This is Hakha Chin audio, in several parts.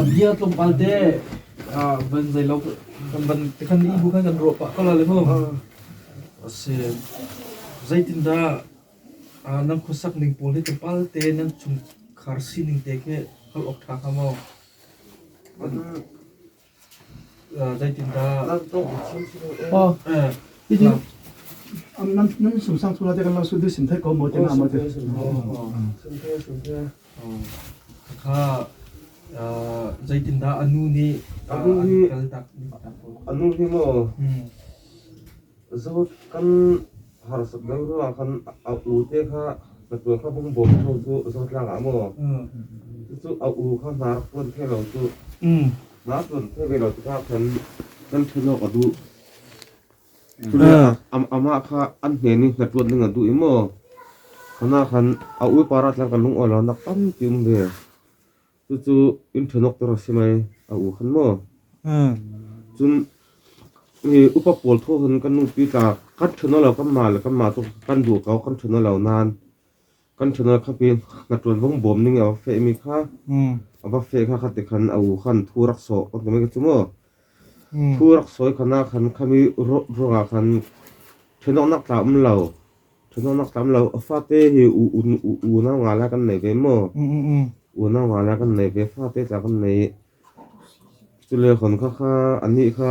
Bia tlawmpal te van zei lo kan van kan i bu khan kan ruah pah ko la le mu. Si zeitindah nan khuasak ning pawl hi tlawmpal te nan chungkhar sining te khi holh awk ṭha hnga maw? Zeitindah Nan sungsang chung te kan lo su du sim thai ko mo te na mo te. Kha zeitindah anu nih Anu hi kal tak anu hi maw zo kan harsat deuh ruangah khan a u te kha hnaṭuan kha hung bawm kho cu zatlang ah maw cucu a u kha hna rak ṭuan thai lo cu hna ṭuan thai ve lo tikah khan kan ṭhen awk a duh. Cule amah kha an hnen i hnaṭuan ding a duh i maw khan ah khan a u par ah tlang kan lung awi lonak tampi um ve. Cucu inn ṭhen awk ter a si mei a u khan maw? Cun hi upa pawl thaw hin kan nupi tla kan ṭhen lo kanmah le kanmah cu kan duh ko kan ṭhen lo nain kan ṭhen lo kha pin na ṭuan vong bawm ning a va fehmi kha a va feh kha kha ti khan a u khan thu rak sawh kan ti mai cu mu. Thu rak sawi khan ah khan khami ruangah khan ṭhen awknak tla um lo. Ṭhenawknak tam lo. A fate hi unau nga la kan nei ve maw? Unau nga la kan nei ve. Fate tla kan nei. Cule khon kha kha anih kha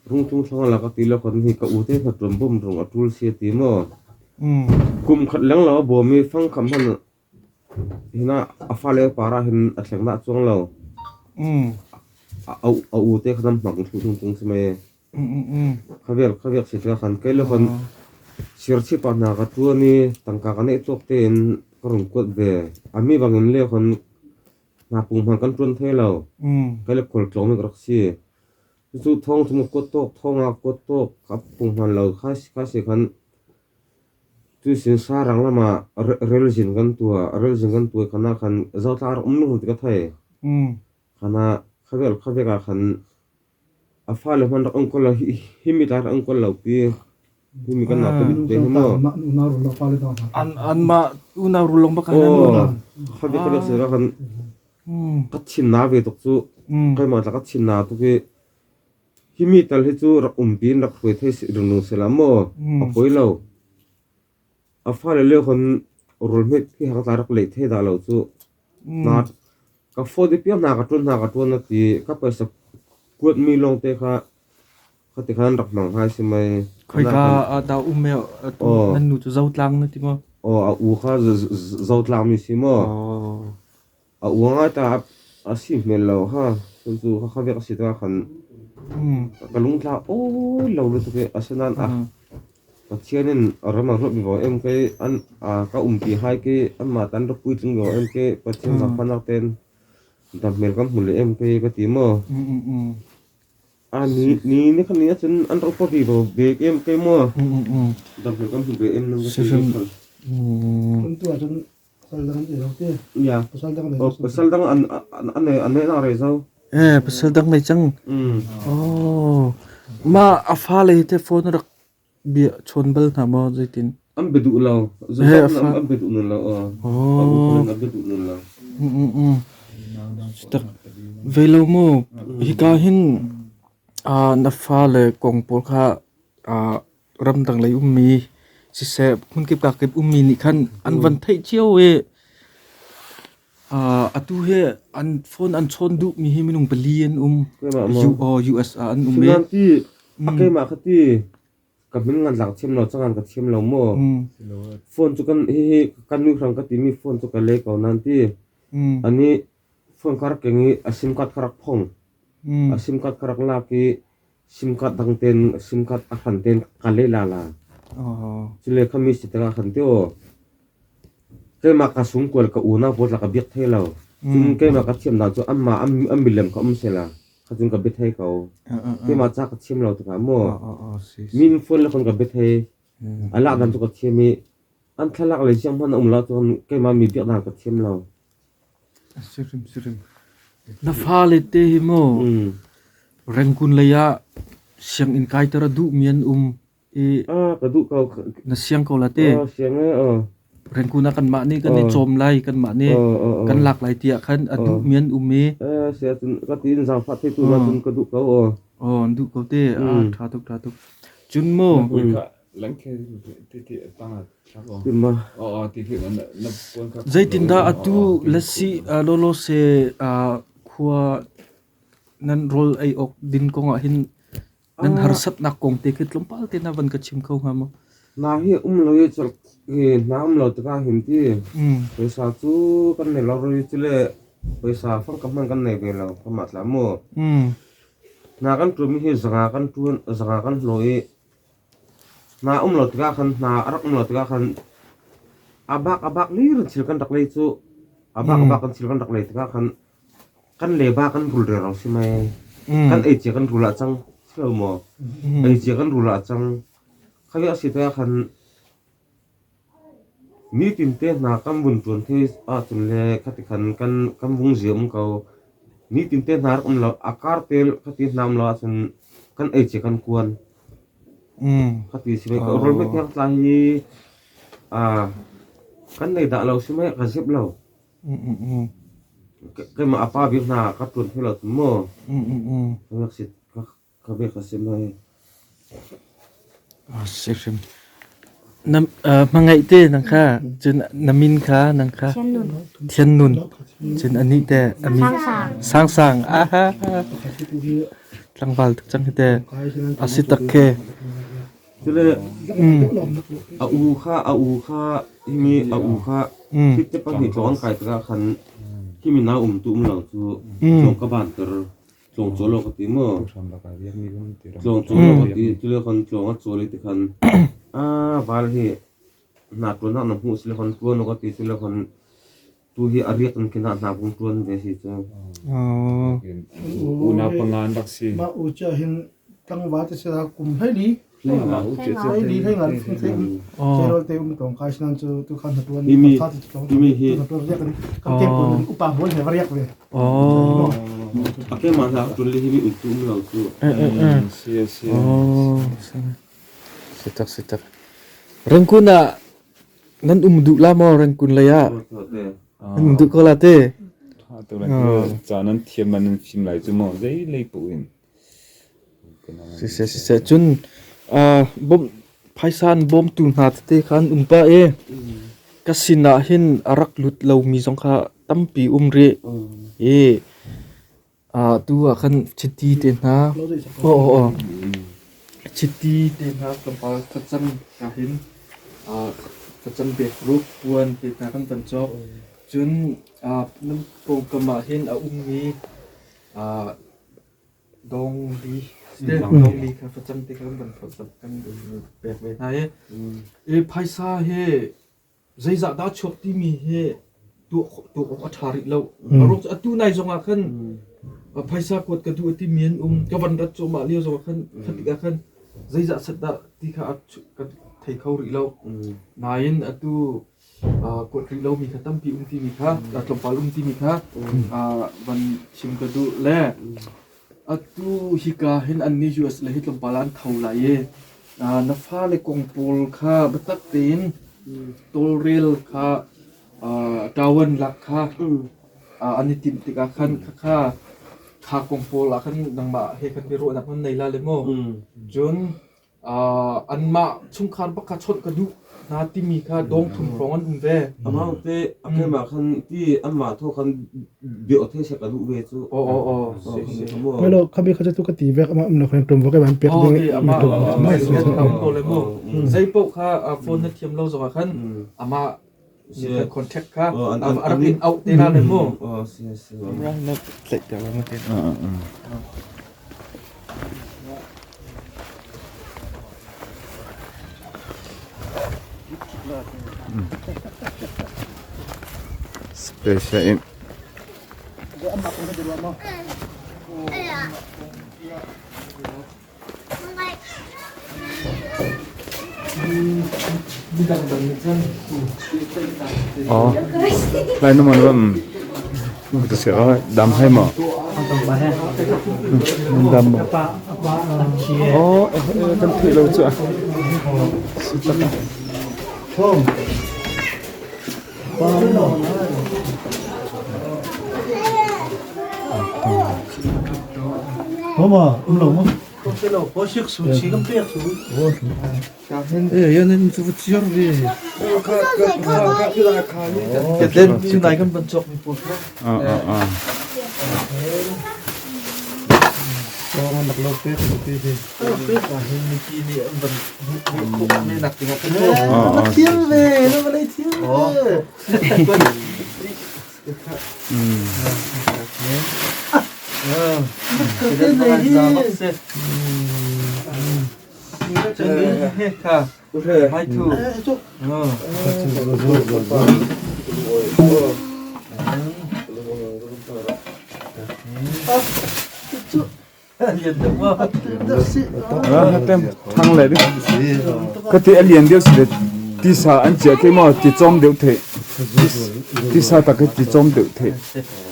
rungtlung thlang la ka ti lo khon hi ka u te kha ṭuan bom rung a ṭul si a ti maw? Kum khat leng lo a bawm i fang kham hman hina a fale par ah hin a thleng dah chuang lo. A u te kha nam hmak thlu tung tung si mei. Khavel si tikah khan kei le kan Serchhip ah hna ka ṭuan i tangka ka neih cawk tein ka rung kuat ve. A mi bangin le kan hna punghman kan ṭuan thai lo. Kei le khualtlawng mi ka rak si. Cucu thawng cu maw kuat tawk, thawng ah kuat tawk ka punghman lo kha si khan tuisin sarang lam ah relzin kan tuah. Relzin kan tuah khan ah khan zotla rak um lu ti ka thei. Khan ah khavel khavek ah khan A fale hmanh rak um ko lo. Hi mi tla rak um ko lo pi. Hi mi kan nak te hi maw. An an mah unau rulong bak kan oh khabe khabe se kan ka thin na ve tuk cu keimah tla ka thin na tuk i hi mi tal hi cu rak um pin rak hruai thei rung se la maw a poi lo A fale lio khan rawl hmet hi hang tla rak leh thei dah lo cu. Na ka phone i piak hna ka ṭuan hna ka ṭuan a ti. Ka paisa kuatmi lawngte kha khati khan rak hmang hai si mei. Khoika ah dah um e atu nan nu cu Zotlang na ti maw? Aw a u kha Zotlang mi si maw? A u ngai ta a si hmel lo ha. Cun cu kha kha vek a si tikah khan ka lungtla awi lo lutuk i asinain a Pathian in ram a ruat mi em ke an ka umpi hai ke anmah tan rak puitling ve em ke Pathian zaangfahnak ten dam hmel kan hmu le em ke ka ti maw. A ni ni ni khan ni ahcun an rak upa ve ve em ke maw. Dam hmel kan hmu ve em nang ka ti. Kan tu ahcun pasal dang an nei lo te. Ya. Pasal dang nei. Oh, pasal dang an an nei an nei na re zo. Eh, pasal dang nei cang. Oh. Ma a fale te phone rak bia chawn bal hna maw zeitin? An be duh lo. An be duh nun lo. Oh. An be duh nun lo. Tak ve lo mu. Hika hin na fale kong pawl kha ramdang lei ummi siseh hmunkip kakip ummi nih khan an van theih cio i atu hi an phone an chawn duhmi hi minung pali an um. US ah an um i. Ti a keimah kha ti ka min ngan lak thiam lo cangan ka thiam lo maw phone cu kan hihi kan nu hrang ka timi phone cu ka le ko nan ti ani phone kha rak keng i a sim card kha rak phong a sim card kha rak lak i sim card dang ten sim card a hran ten ka le la la cule khami si tikah khan ti aw keimah ka sung kual ka unau pawl tla ka biak thei lo cun keimah ka thiam dan cu anmah an milem kha um sela kha cun ka bia thei ko keimah ca ka thiam lo tikah maw min phone le khon ka bia thei a lak dan cu ka thiam i an thlalak le siang hman a um lo cun keimah mi biak dan ka thiam lo Sirim sirim. Na fale te hi maw Rangoon lei ah sianginn kaiter a duhmi an um i ka duh ko na siang ko la te. Siang e. Rengkun ah kanmah nih kan i cawm lai, kanmah nih kan lak lai tiah khan a duhmi an um i. Si ahcun ka tiin zaangfah theitu na cun ka duh ko aw. Aw, an duh ko te. Ah, ṭha tuk, ṭha tuk. Cun mu. Zeitindah atu lasi lawlawse khua nan rawl ei awk din kong ah hin nan harsatnak kong te khi tlawmpal te na van ka chim kho hnga maw? Na hi um lo i hi na um lo tikah hin ti phaisa cu kan nei lo ri cu le phaisa fang ka hman kan nei ve lo ka mah tla mu. Na kan ṭuan hi zanga kan ṭuan zanga kan hlaw i Hna um lo tikah khan hna a rak um lo tikah khan a bak a bak lir in thil kan rak lei cu a bak a bak in thil kan rak lei tikah khan kan le ba kan rul rero si mei. Kan ei cia kan rul ah cang si lo maw? Ei cia kan rul ah cang. Kha a si tikah khan nitin te hna kan vun ṭuan thei ahcun le khati khan kan kan vung ziam ko. Nitin te hna rak um lo a kar te khati hna um lo ahcun kan ei cia kan kuan. Khati si mei rawl hmet thiang tla hi kan nei dah lo si mei ka zip lo. Keimah a pa bik hna ka ṭuan thei lo cun maw. Ka bek a si mei. Si hrim. Na hmangaih te nang kha cun na min kha nang kha Thian Nun cun anih te a min Sang Sang aha tlangval tuk cang hi te a si tak khe Cule a u kha a u kha himi a u kha thit te pahnih tlawng an kai tikah khan himi na um tu um lo cu tlawng ka ban ter Tlawng cawl awk a ti maw? Tlawng cawl awk a ti. Cule khan tlawng a cawl i tikhan aa val hi hna ṭuan ah na hmuh sile khan ṭuan awk a ti. Cule khan tu hi a riak in khin ah hna vung ṭuan ve si cu. Unau panga an rak si. Mah u chia hin tlangval te sila kum hleili hleili hlei ngan fung te um te um tong kai sinan cu tu khan hna tuan imi hi kan te pun upa bol he variak ve Oh. A keimah hna ṭul hi mi um lo cu. Si si. Oh. Sitak sitak. Rengkun ah nan um duh la maw Rengkun lei ah? Nan um duh ko la te. Tu lai ca nan thiam nan fim lai cu maw zei lei pu in. Siseh siseh cun bawmh phaisa an bawmtu hna tete kha an um pah i ka sinah hin a rak lut lomi zong kha tampi um rih i tu ah khan chiti te hna aw aw chiti te hna tlawmpal facang ka hin facang bek ruk puan te hna kan van cawk cun nan pawngkam ah hin a ummi Dongli dongli kha facang te kha kan van phawtzamh kan pek ve hna i i phaisa hi zeizah dah chuak timi hi tuah tuah awk a ṭha rih lo. A ruak cu atu nai zong ah khan phaisa kuat ka duh a timi an um. Ka van rat cuahmah lio zong ah khan kha tikah khan zeizah set dah ti kha ka thei kho rih lo. Nain atu kuat rih lomi kha tampi um timi kha tlawmpal um timi kha van chim ka duh le atu hika hin an nih US le hi tlawmpal an tho lai i na fale kong pawl kha biatak tein tawlrel kha ṭawan lak kha an i timh tikah khan khakha kha kong pawl ah khan nangmah he khan biaruahnak nan nei la le maw cun Anmah chungkhar bak kha chawnh ka duh hna timi kha dawng thum hrawng an um ve. Amah te a keimah khan ti anmah thaw khan bia the sek a duh ve cu. Aw aw aw si si. Melo khabi kha tu ka ti vek ama um lo khan tum vok ban pek ding. Ama ama ko le mu. Zei paoh kha phone na thiam lo zong ah khan amah contact kha a rak in auh te na le mu. Oh si si. Na tlaih te ma te. Special in. Oh, lai na mon bam. Ka se dam hai mo. Dam mo. Oh, kan thei lo chu. Si tak. Thang le ding. Ka ti a lian deuh si le tisa an chia ke maw ti cawm deuh the. Tisa tak hi ti cawm deuh the.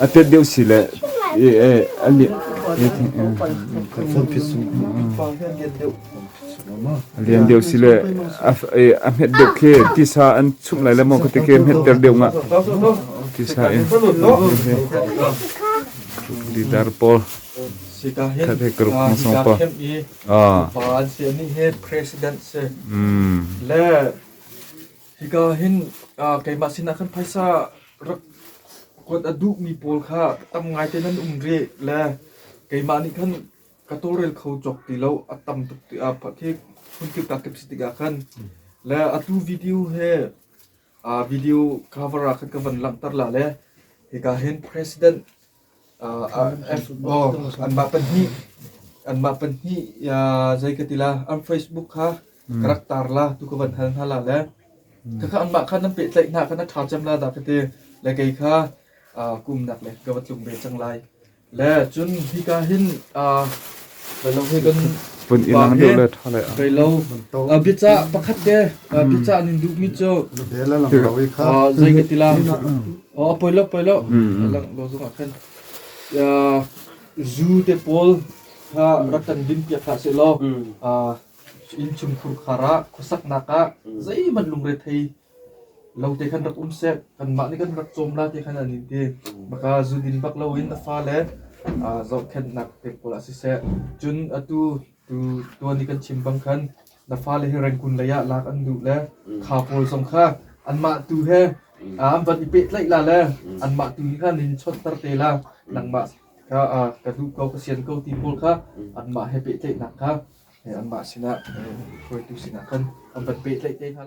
A tet deuh si le a lian. A lian deuh si le a hmet deuh khi tisa an chumh lai le maw ka ti ke hmet ter deuh nga. Tisa in. Leader pawl. Khat he group hmang song pa. Ah. Pa an si ani he president si. Le hika hin keimah sinah khan phaisa rak kuat a duh mi pawl kha tam ngai te nan um ri le keimah nih khan ka tawlrel kho cawk ti lo a tam tuk ti a khi phun kip ka kip si tikah khan le atu video he video cover ah khan ka van langhter la le hika hin president Anmah pahnih zei ka ti la an Facebook kha ka rak tar la tu ka van hal hna la le khakha anmah kha nan pehtlaih hna kha na ṭha cem la dah ka ti le kei kha kumnak le ka va tlung ve cang lai le cun hika hin lo he kan Vun i lang deuh le ṭha le. Kei lo biacah pakhat te biacah nin duhmi cu zei ka ti la Oh, poi lo poi lo. Lang lo zong ah khan zu te pawl kha rak kan din piak hlah seh law innchungkhur khar ah khuasaknak ah zeihmanh lungre thei lo te khan rak um seh kanmah nih kan rak cawm la te khan an in ti baka zu din bak lo in a fale zohkhenhnak te pawl ah siseh cun atu tu tuan i kan chim bang khan na fale hi Rangoon lei ah lak an duh le kha pawl zong kha anmah tu he an van i pehtlaih la le anmah tu nih khan in chawnhter te la nangmah kha ka duh ko ka sian ko ti pawl kha anmah he pehtlaihnak kha anmah sinah hruaitu sinah khan an van pehtlaih te hna.